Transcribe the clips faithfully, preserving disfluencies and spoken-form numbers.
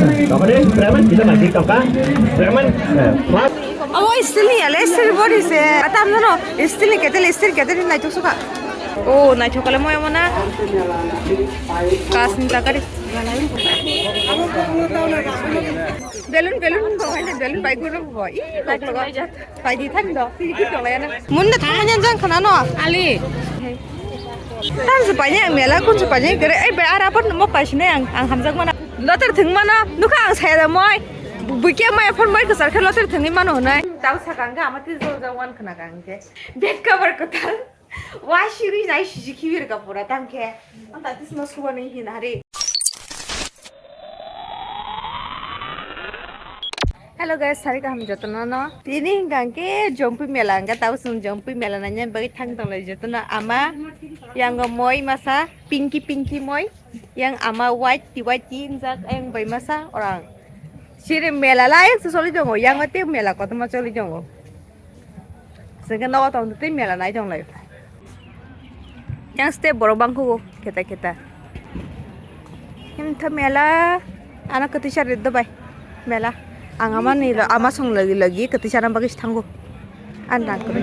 Tokoni Bremen kita masih toka. Bremen, eh, plus. Abo steel ni ale, steel body se. Atam no, steel ni ketel, steel ketel ni naitok suka. Oh, naitok kale moya mana. Kas ni takari. Balloon, balloon, balloon bai guru bo. Ih, lok lok. Paidi thani do, twi ki tong laya na. Mun na thang nyan jang khana no. Ali. Tam se paini ang mela kun se paini kere, ei, be ara pat mo paisine ang, ang hamjak mana. Loter thung mana, nukha ang saya da moi. Bukia mai phone mai kesar khe loter thungni mano honai. Tau sakang khe ama twi jol jang wan khana kang khe. Bed cover kotal. Wa shiri nai shiji khiwir ka pura tam khe. Ang ta tisma suwa ni hin hari. Hello guys, sari kaham jotono no. Tini hingkang ke Jompi mela, hingka tau sung Jompi mela nanya bagi thang tong lai jotono ama yang moi masa pinky pinky moi yang ama white ti white ti injak yang bai masa orang. Siri mela lai soli jongo yang te mela kotoma soli jongo. Sengke nogo tong twi mela nai tong lai. Yang step borok bangkhugo kheta kheta. Himtha mela, ano kwtwi sari do bai. Mela. Ang ama ni ama song lagi lagi kwtwi sana bagwi thango. An rang kwrwi.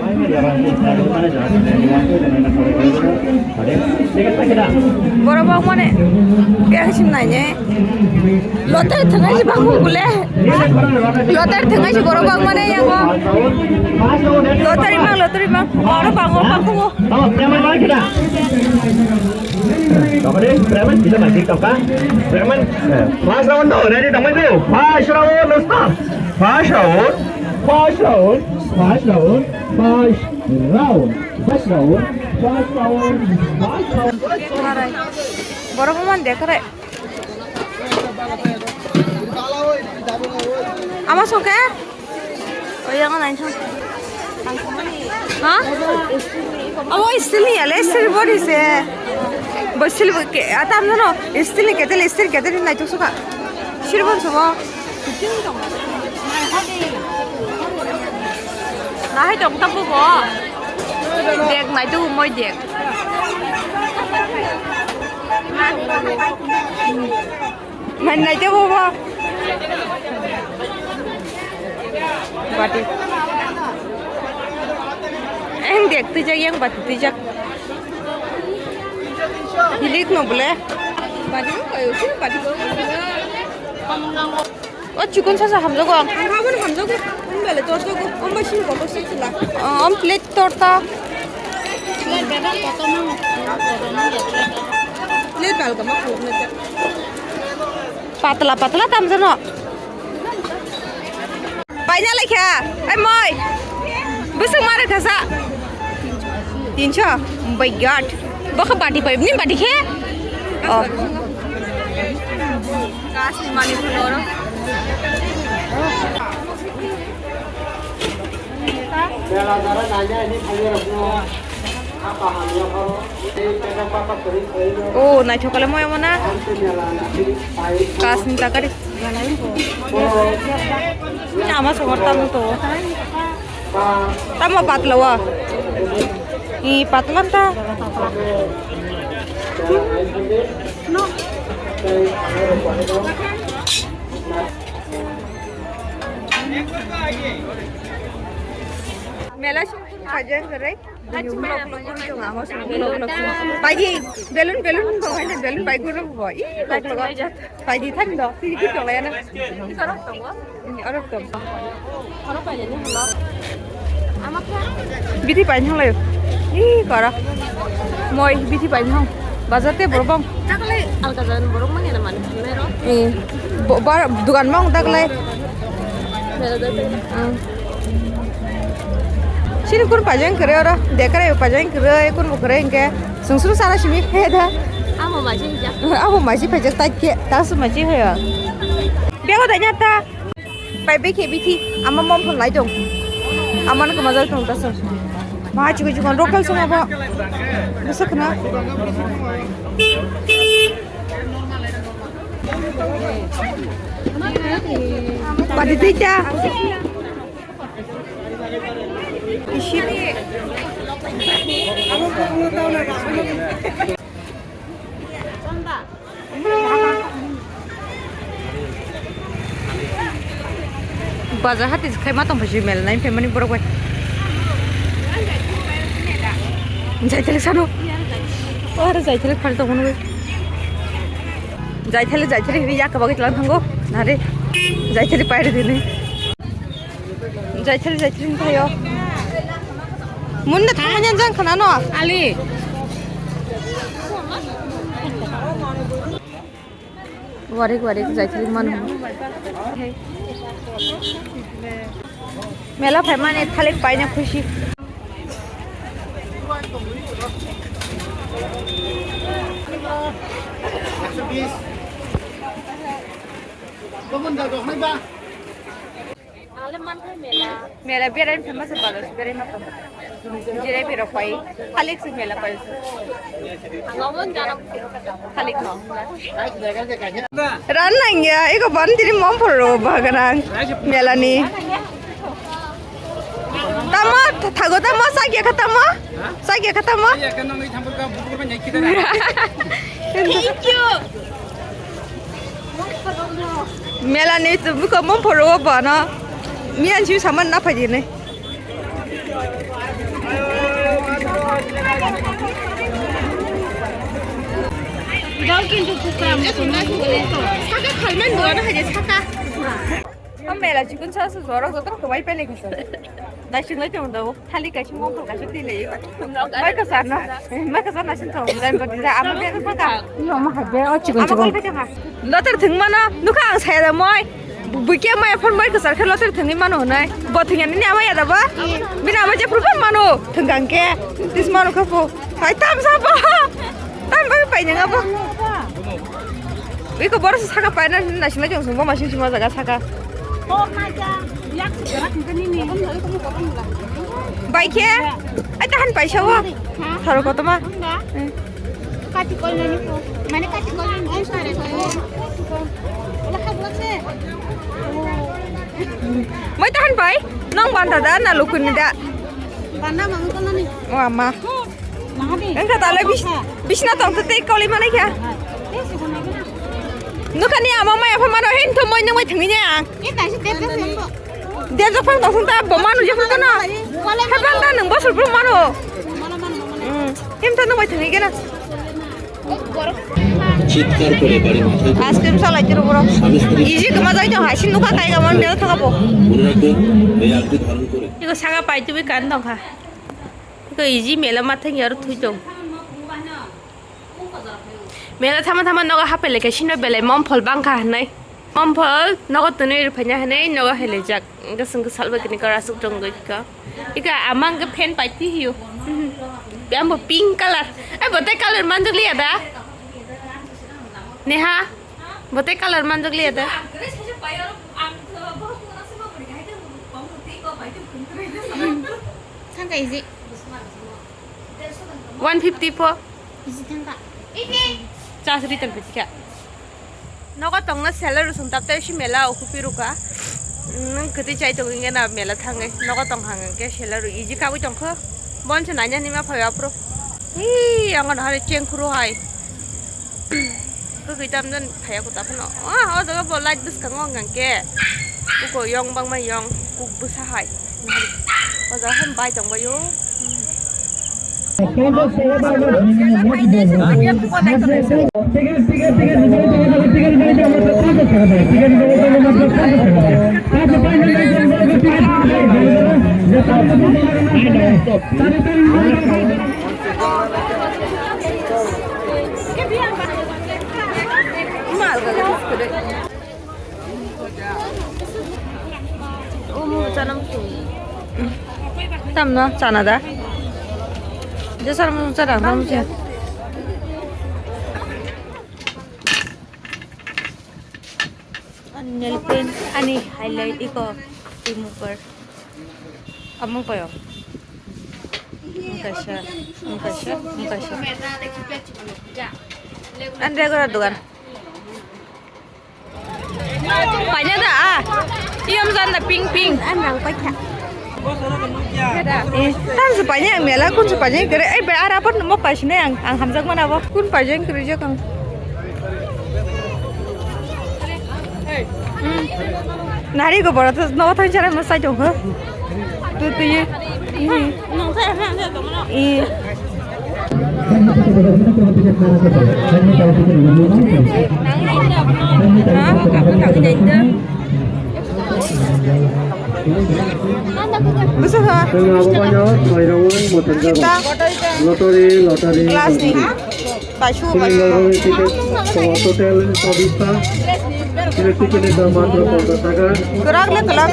Borok bangmani. Khe sim nai ne. Loter thwngai si bangkhu bole. Loter thwngai si borok bangmani yango. Loter imang, loter imang. Borok bango, bangkhu. Tokoni Bremen kita masih toka. Bremen, eh, first round do, ready tongmai do. First round, start. First round, first round, first round, first round, first round, first round, first round. Borok man dekare. Ama songke? Oya ngan nang song. Ha? Abo steel ni ale, steel body se. Bo steel ke atam no, steel ni ketel, steel ketel ni naitok suka. Steel bon sobo. Nahai tong tabu bo. Dek naitok moi dek. Mai nai tebo bo. Bati. Eng dek twijak, yang bati twijak. Hilik no bole. Bati ko kayo, sini bati ko. O chikon sasa hamjago ang. Ang kha mani hamjago. Ang bele torjago. Ang bai sini kotor sini sila. Ang plate torta. Plate bebak kotor mang. Plate bal gama khuluk na. Patla patla tamjano. Paina lekha. Ai moi. Busung mare khasa. Tinso. Oh my God. Bokha bati pai. Ni bati khe? Oh. Kasni mani phuloro. Oh, naithok kale moya mana. Kasni takari. Ama songor tamo to. Tamo patla wa. I patla ta. No. Mela sung kajang kare. Paji, balloon, balloon, kok hai balloon, bai guru bo. Ih, kok lo. Paji thang do, tini ki tong ya na. Ini orang tong. Bithi pai thang lai. Ih, kara. Moi, bithi pai thang. Bazar te borok bang. Taklai alka jagan borok manya na mani thang lai ro. Eh, bo-, bar, dukan bang taklai. Mela dai. Ah. Sini kun pajang kere ora, dekare pajang kere, kun bo kere inke, sungsru sana simi phe da. Amo maji ja. Amo maji pajak tak ke, tasu maji hoya. Bego da nyata. Pai bikhe bithi, ama mom phone lai dong. Ama no kama jai tong tasu. Ma chuku chuku local sama ba. Bisa kena. Pati tita. Isi. Bajar hati khai ma tong phai si mel nai phaimani borok bai. Jaithalik sano. Aro jaithalik phal tong mani. Jaithalik jaithalik ri yak bagwi tlang thango. Nare. Jaithalik paire dini. Jaithalik jaithalik thayo. Munna thangmani jang khana no. Ali. Warik warik jaithalik mano. Mela phaimani thalik paina khusi. Mela berai phaima se balos berai ma tong. Jirai berok pai. Thalik se mela pai. Thalik no. Ran nangya, iko ban tini mom phoro baganang. Mela ni. Tamo, thago tamo, sakya kha tamo? Sakya kha tamo? Thank you. Mela ni buko mom phoro bana. Miyan si saman na phajine. Saka khalman dua na haje saka. O mela chikon sa su jorok joto kwbai pele kasa. Dai singlai tong do. Thalik kaisa mongkhol kaisa twi lai. Mai kwchar no. Mai kwchar no sin thong jai bodi da. Amo be ka. No ma ha be o chikon chikon. Loter thwng mano nukha ang saya da moi. Buike mai phon mai kwchar khe loter thwngwi mano hwnai. Bo thwngya nini ama ya da ba? Bini ama je phuru phon mano. Thwngkang khe. Tis mano kha po. Hai tam sa ba. Tam ba pai nang abo. Iko bor saka pai na na sima jong sung bo ma sing sima jaga saka. Bai khe? Ai tahan paisa o. Tharo koto ma? Kati kol nani ko. Mane kati kol nani. Ola kha bose. Mai tahan pai? Nong banta da na lukuni da? Banda mangu kol nani. O ama. Engkha tale bis-, bisna tong tei koli manai kha. Nukha ni ama maya pha mano hin thumoi nungoi thangwi ne ang. Dejok phang tong ta bo manu je phang no. Khapan ta nung bosol phang mano. Hmm. Him ta nungoi thangwi gena. চিৎকার করে বাড়ি মাথায় তুলে Ice cream salai tiro bro. স্বামী স্ত্রী Iji kema jai tong hai sin nukha kai ga mon bel thaka bo. মনে রাখবেন, এই আংটি ধারণ করে Iko saka pai twi kan tong kha. Iko iji mela mathang yaro thui tong. Mela thama thama nogo hapele khe sino belai mom phol bangkha hinui. Mom phol nogo twnwi rwphaina hinui nogo heleijak. Hwnkhe chwng khe salbai tini kora aswk tongwi kha. Ika amang khe fan pai twi hiyo. Ambo pink colour. Ai bo tai colour manjak liya da? Neha, bo tai colour manjak liya da? Thangka iji. One fifty po. Isi thangka. Chas ritan pechika. Nogo tongna seller rusung taptai si mela o kupiruka. Nung kwtwi chai tong wngya na mela thangai. Nogo tong hang ke seller ru iji kabui tongkho. Bonse nanya nima phai apro. Hi, ang no hari cheng khuru hai. Kwkwi tamjani phaiya kwta phano. Ah, o jaga bo light bwskango hwnkha khe. Buko yong bangma yong kuk bwsa hai. O jaga han bai tongbaio. Tamno chana da? Jesar mo chana mo. Ani nail paint, ani highlight iko remover. Amung payo. Mungkaisa, mungkaisa, mungkaisa. Ani regular dogan. Paina da ah. Iyam jan da ping ping. An nang paikha. Eh, tam se paina ang mela kun se paina kere. Eh, be ara pon mo paisne ang, ang hamjak mana bo. Kun paijeng kere je kang. Hmm. Nari go boro to no thang chara mo sai tong ho. Tu tu ye. I. Busu ha. Lottery, lottery, Glass ni. Lottery ticket, total চব্বিশটা। Ticket ni দাম মাত্র পঞ্চাশ টাকা। Kwrak le kwlak.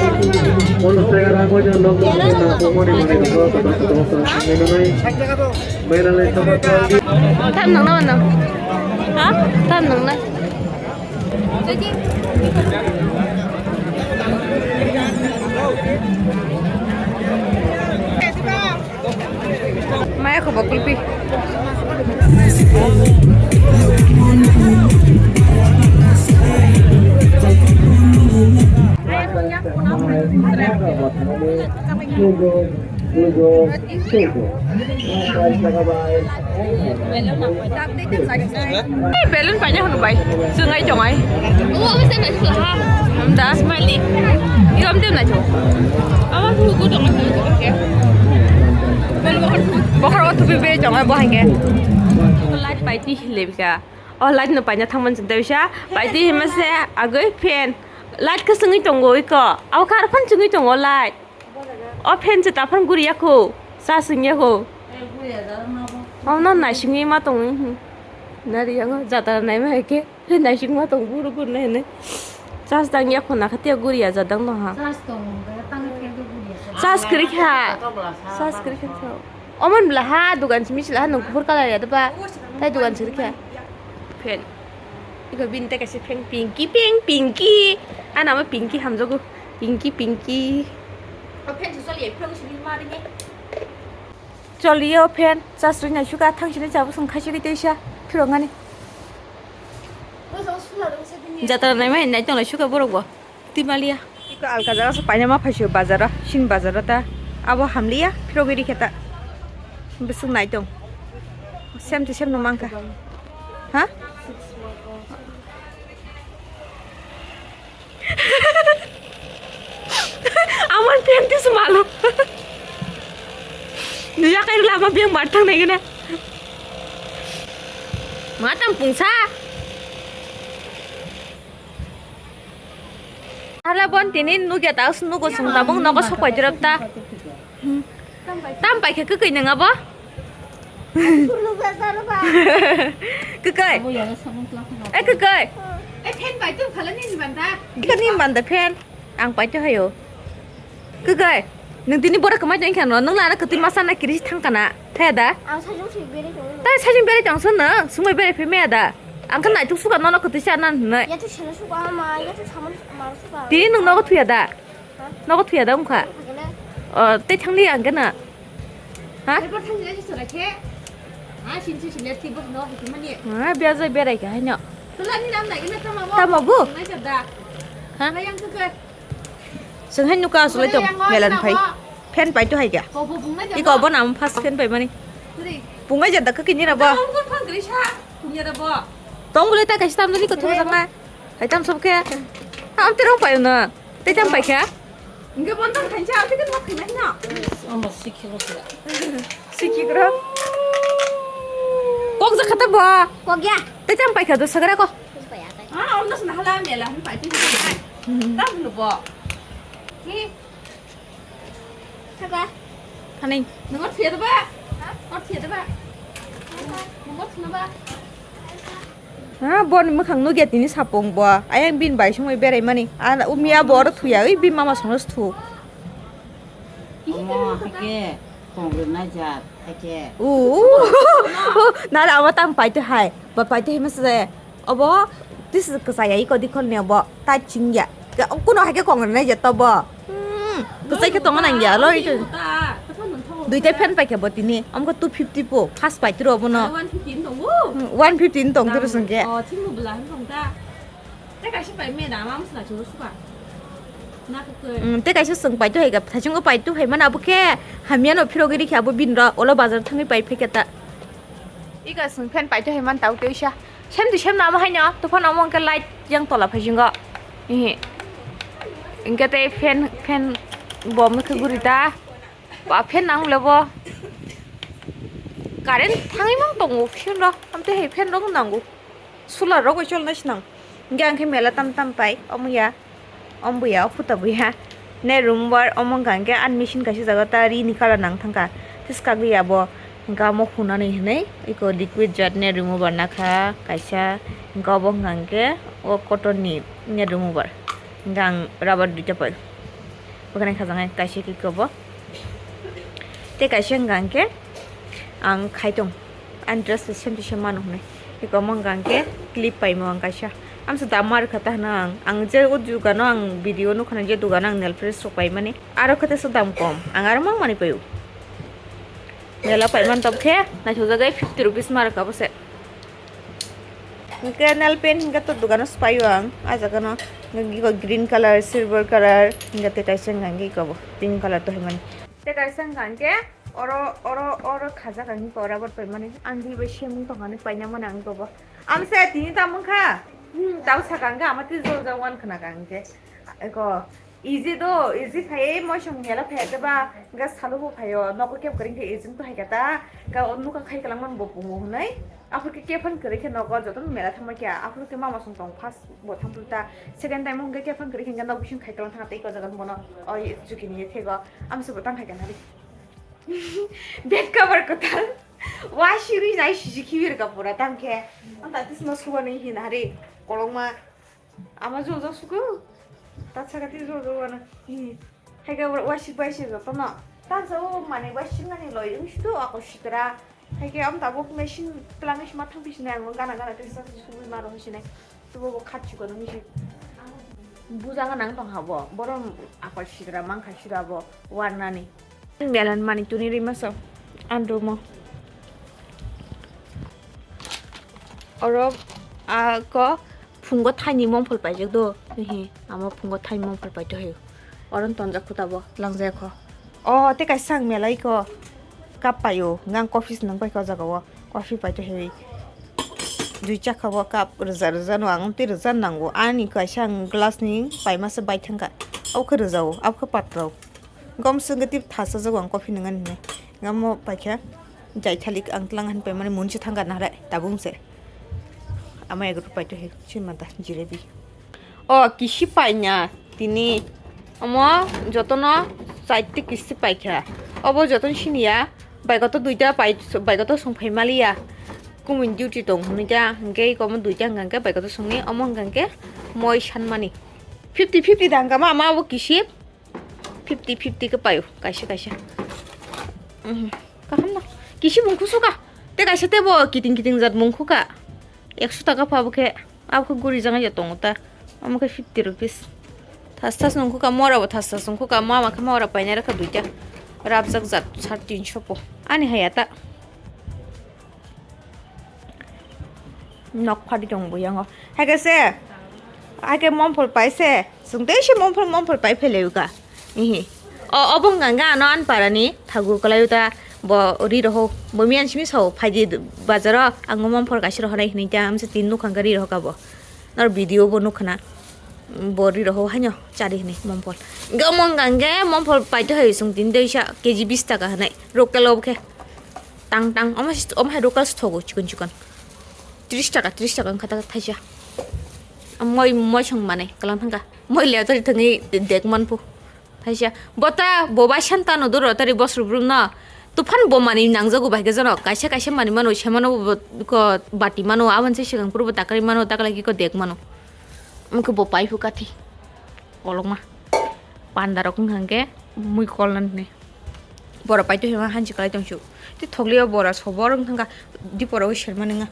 পঞ্চাশ টাকা রাখবো, যে নম্বর না, প্রমাণে মানে কোনো কথা কথা নেই। মেলালে সবার Tam nang na mano? Ha? Tam nang na? Maya ko bakul pi. Ei, balloon paina hwnwi bai. Chwngai tongai. O, obo se naisik ha. Das malik. Yom dem naisik. Abo hwnwi tong. Bokhor o thupi be tongai bo hangke. Light paiti hilebika. O light no paina thangman chwng tebisa. Paiti himase agoi fan. Light kwswngwi tongo iko. Abo kar phan chwngwi tongo light. O fan se taphang guriya kho, sa singya kho. Omo no naisingwi ma tongwi, hmm. Nari yango jatara naima hai khe, fan naising ma tong buru gur nai hinwi. Charge tang ya kho na kha tiya guriya jadang no ha. Charge tong, tang fan do guriya. Charge kwrwi kha. Charge kwrwi kha. Omo ni bwla ha, dugan simi sila ha, nwng kuphur colour ya da ba? Tai dugan siri kha. Fan. Iko bini tai kaisa fan pinky, pink, pinky. Ana omo pinky hamjago. Pinky, pinky. O fan se choli ya, phirok simi ma ringe. Choli ya o fan, chasri nai suka, thang sini chabu sung khasi ri teisa, phirok ngani. Jatra nai mai nai tong lai suka borok bo. Timalia. Iko alka jaga se paina ma phaisio bazaro, sini bazaro ta. Abo hamliya, phirogwi rikhe ta. Bising nai tong. Sem to sem no mangkha. Ha? Amar pant is malo. Nuya kai lama biang matang nai gana. Matang pungsa. Hala bon tini nugya ta nugo sung tabung nogo sok pai dirap ta. Tam pai khe kwkwi nung abo? Kwkwi. Eh, kwkwi. Eh, fan bai tong khala nini banda. Ika nini banda fan. Ang pai tong hayo. Kwkwi. Nung tini bora kwmai tong khe no, nung lana kwtwi masa na kiri thang kana. Thaya da? Ang sajung si bere tong. Tai sajung bere tong sun nung, sumai bere phe maya da. Ang khe naituk suka nono kwtwi cha nan hinwi. Ya tu sena suka ma, ya tu saman ma suka. Tini nung nogo thuya da? Nogo thuya da wngkha? O, tei thangli ang gana. Ha? Tei bo thangli se sora khe. Ha, sin se sin le ti bo no hiti mani. Ha, biya jai berai kha haino. Tula ni nam nai gana tama bo. Tama bo? Nai sa da. Ha? Nai yang khe. Seng hai nuka asle to melan phai. Fan pai to hai kha. Iko bo nam first fan pai mani. Pungai jada kha kini ra bo. Tong ko phang gri sa. Kunya ra bo. Tong bole ta kaisa tam ni ko thuma jang na. Hai tam sob khe. Am te rong pai na. Te tam pai kha. Inge bon tam khain cha, te kan ma khain na. Ama sikhi ko sila. Sikhi kro. Kok ja khata bo. Kok ya. Te tam pai kha do sagra ko. Ah, om das na hala mela hin pai te. Tam no bo. Ki. Thaka. Thani. Nungo thia da ba. Ha? Nungo thia da ba. Nungo thia ba. Ha, boni mwkhang nugya tini sapung bo. Ayang bin bai songwi berai mani. A, umya bo oro thuya, wi bin mama songno thu. Omo hake kongri nai jat hake. U, nara ama tam paito hai. Ba paito hai masa. Obo, this is kwchaya iko dikhol ni obo. Tai chingya. Kuno hai khe kong rwnai je tobo. Hmm, kwchai khe tongna nangya lo iko. Duita fan paikha bo tini. Amkha two fifty po. First paitwrw obono. One fifty ni tongo. Hmm, one fifty ni tongtwrw singkhe. Oh, chingno bwla hin tongta. Tei kaisa pai me da, ma msla churu suka. Na kukui. Hmm, tei kaisa swng paito hai ga. Thachingo paito hai mana abo khe. Hamya no phirogwi rikhe abo binro. Olo bazar thangwi pai phekhe ta. Ika swng fan paito hai man tau teisa. Sem di sem namo haino, to phano amo hwnkhe light yang tola phaisingo. Ehe. Hingke tei fan, fan bo mui khe guri ta. Ba fan nang le bo. Current thangwi mang tongo fan ro. Amte hai fan ro nango. Solar rok bai cholna sinang. Hingke ang khe mela tam tam pai. Omo ya. Om buya, o phuta buya. Ne room bar omo hingka hingke ani machine kaisa jaga ta ri ni colour nang thangka. Tei swkagwi abo hingka omo hunani hinui iko liquid jat net remover nakha kaisa. Hingka obo hingka hingke o cotton ni net remover. Hingka ang rubber duita pai. Bwkhwnai khajaknai kaisa khe iko bo. Tei kaisa hingka hingke ang khai tong. Ang dress se sem se sem mano hinui. Iko omo hingka hingke clip paimo ang kaisa. Amsa dam ma rwkha ta hwno ang. Ang je o dugano ang video nukha na je dugano ang nail polish rok paimani. Aro khe teisa dam kom. Ang aro mang manwi paio. Mela paiman tabkhe naithokjagwi fifty rupees ma rwkha bose. Hingke nail paint hingke to dugano se paio ang. Ah jagano hingke green colour, silver colour, hingke tei kaisa hingka hingke iko bo pink colour to hinmani. Tei kaisa hingka hingke oro, oro, oro khajak ang iko rubber paimani. Ang di bai semung tongkha ni paina mani ang iko bo. Amsa tini tamo wngkha. Hmm, tamo saka hingke ama tei jol jol wan khna ka hingke. Eko, easy do, easy phai, moisong mela phai khe ba, hingke salo bo phaio, nogo kebo kwrwi khe agent to hai khe ta, hingke o nuka khai kwlangma bo pungo hwnwi. Aphuru khe kephang kwrwi khe nogo jotono mela thangma khe, aphuru khe mama song tong first bo thang phuru ta, second time hingke kephang kwrwi khe hingke nok bising khai kwlang thang tei ko jaga bono, o chukini ye thego, amsa bo tang khai khe nari. Bed cover kwtal, wa siri nai sisi khibi rwkha pura tang khe, anta tisno suwa nwi hin hari, kolokma. Ama jol jol suku. Ta saka ti jol jol wana. Hi. Hai ga wa-, wasik bai se joto no. Ta sa o mane wasik nani loi wng situ ako sitra. Hai ga am tabuk machine tlang isi ma thang pisi nai ang gana gana te sa sugui ma ro hisi nai. Tubo bo khat chuko nung isi. Bujang nang tong habo. Borom ako sitra mang kha sira bo warnani. Melan mani tuni ri maso. Andumo. Oro, ah, ko phungo thaini mongphol paijak do. Hihi, amo phungo thaini mongphol paito hayo. Oro tonjak khuta bo, langjak kho. O, te kaisa ang melai ko. Cup paio, ngang coffee se nang pai ko jaga o. Coffee paito hayo. Dui chakha bo cup rwja rwja no ang tei rwja nango. Ani kaisa ang glass ni paima se bai thangka. Abo khe rwja o, abo khe patla o. Gom swngwi tip thasa jago ang coffee nwngan hinwi. Gamo paikha jaithalik ang tlang han paimani munsi thangka nahre tabung se. Ama ego paito he chimanta jilebi. O kisi paina tini omo jotono chaitwi kisi paikha. Obo joton siniya baikoto duita pai baikoto songphai maliya. Kumun duty tong hwnwi ta hwnkhe iko omo duita hwnkha hwnkhe baikoto songni omo hwnkha hwnkhe moi sanmani. Fifty fifty da hwnkha ma ama obo kisi. Fifty fifty khe paio kaisa kaisa. Mhm. Kaham no. Kisi mungkhu suka. Te kaisa tebo kiting kiting jat mungkhu ka. Ekso taka pha bo khe. Abo khe guri jang ya tongo ta. Amo khe fifty rupees. Thas thas nungkhu ka mora bo thas thas nungkhu ka mama khe mora paina rakha duita. Rabjak jat sar tinso po. Ani haya ta. Nok phadi tong bo yango. Hai khe se. Hai khe momphol pai se. Sung tei se momphol momphol pai phele uka. Ihi. O obo hwnka hwnkhe ano ani parani thagu kwlai uta bo ri roho. Bo miyan simi sao phaidi bazaro ang momphol kaisa rohonai hinui ta amsa tin nukha hwnkhe ri rohoka bo. Nor video bo nukha na. Bo ri roho haino chari hinui momphol. Hwnkhe omo hwnka hwnkhe momphol paito hai sung tin deisa K G bis taka hinui. Rokelo obo khe. Tang tang omo hai rokal se thogo chikon chikon. Tris taka, tris taka wngkha ta thaisa. Moi, moi song manai, kalang thangka. Moi le tori thangwi dek manphu. Thaisa. Bota, boba santa no duro tari bosor brum no. Tuphan bo mani nangjago bai khe jano. Kaisa, kaisa mani mano, semano bo ko bati mano, abon se sigang puro bo takari mano, takalagi ko dek mano. Mukhe bo pai phu kathi. Kolokma. Panda rok wngkha hwnkhe mui kolna hwnwi. Borok paito hima hanchi kwlai tongsu. Tei thokliyo bora sobor wngkha hwnkha dipora wi sermani wngkha.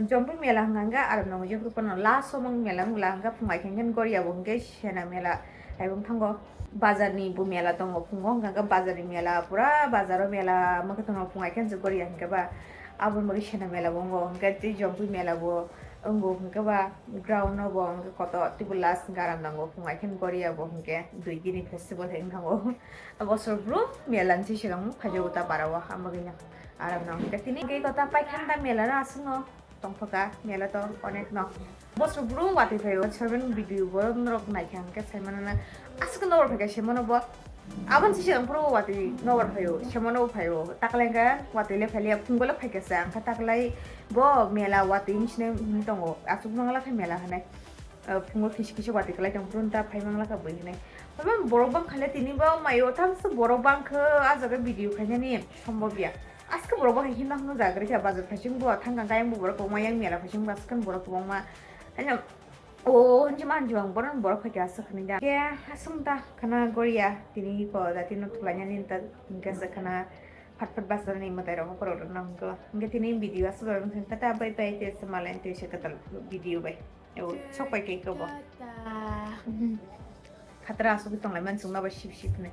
Jompui mela hwnkha hwnkhe aro nongo jepru phano last somong mela wngla hwnkha phung ai khe hwnkhe Goria bo hwnkhe sena mela hai wng thango. Bazar ni bo mela tongo phungo hwnkha hwnkhe bazar ni mela pura bazar o mela mwkhwtwng rok phung ai khe Goria hwnkhe ba aboni bagwi sena mela bo wngo hwnkhe tei Jompui mela bo wngo hwnkhe ba. Ground no bo hwnkhe kotor teibo last hwnkhe aram nango phung ai khe Goria bo hwnkhe dui dini festival hai wng thango. Bosor brum mela ni se sigang phaijago ta bara o hambai no aram nango hwnkhe tini hwnkhe kota paikha da mela no aswk no tongthokha mela to onek no. Bosrok brum watwi phaio, seven video bo norok naikha hwnkhe saimano na aswk nobor phaikha semano bo. Aboni sisi ang phuru watwi nobor phaio, semano phaio. Taklai hwnkhe watwi le phailiya, phungo le phaikha sa, hwnkhe taklai bo mela watwi hinwi sini hinwi tongo. Aswk mangla khe mela hinwi. Phungo kisi kisi watwi kwlai tong phuru ta phai mangla kha bui hinwi. Phaiba borok bang khale tini bo maio, tamo se borok bang khe ah jaga video khainani sombobya. Aske borok bo hai himna himno jaga rikha, bazar phaichung bo thangkha, khe ayang borok kwbangma, yang mela phaichung bo aske borok kwbangma. Haino, o, hanjima hanjima ang boron borok phaikha aswk hinwi da. Khe aswk ta khana goria, tini ko jati no thulainani ta hwnkhe se khana phat phat basa ni mwtai rok borok rok nang ko. Hwnkhe tini video aswk rok wng tata bye bye, te se malai te se kwtal video bai. Eo, sok pai khe ko bo. Khatra aswk tonglai man chwngno bai sip sip hinwi.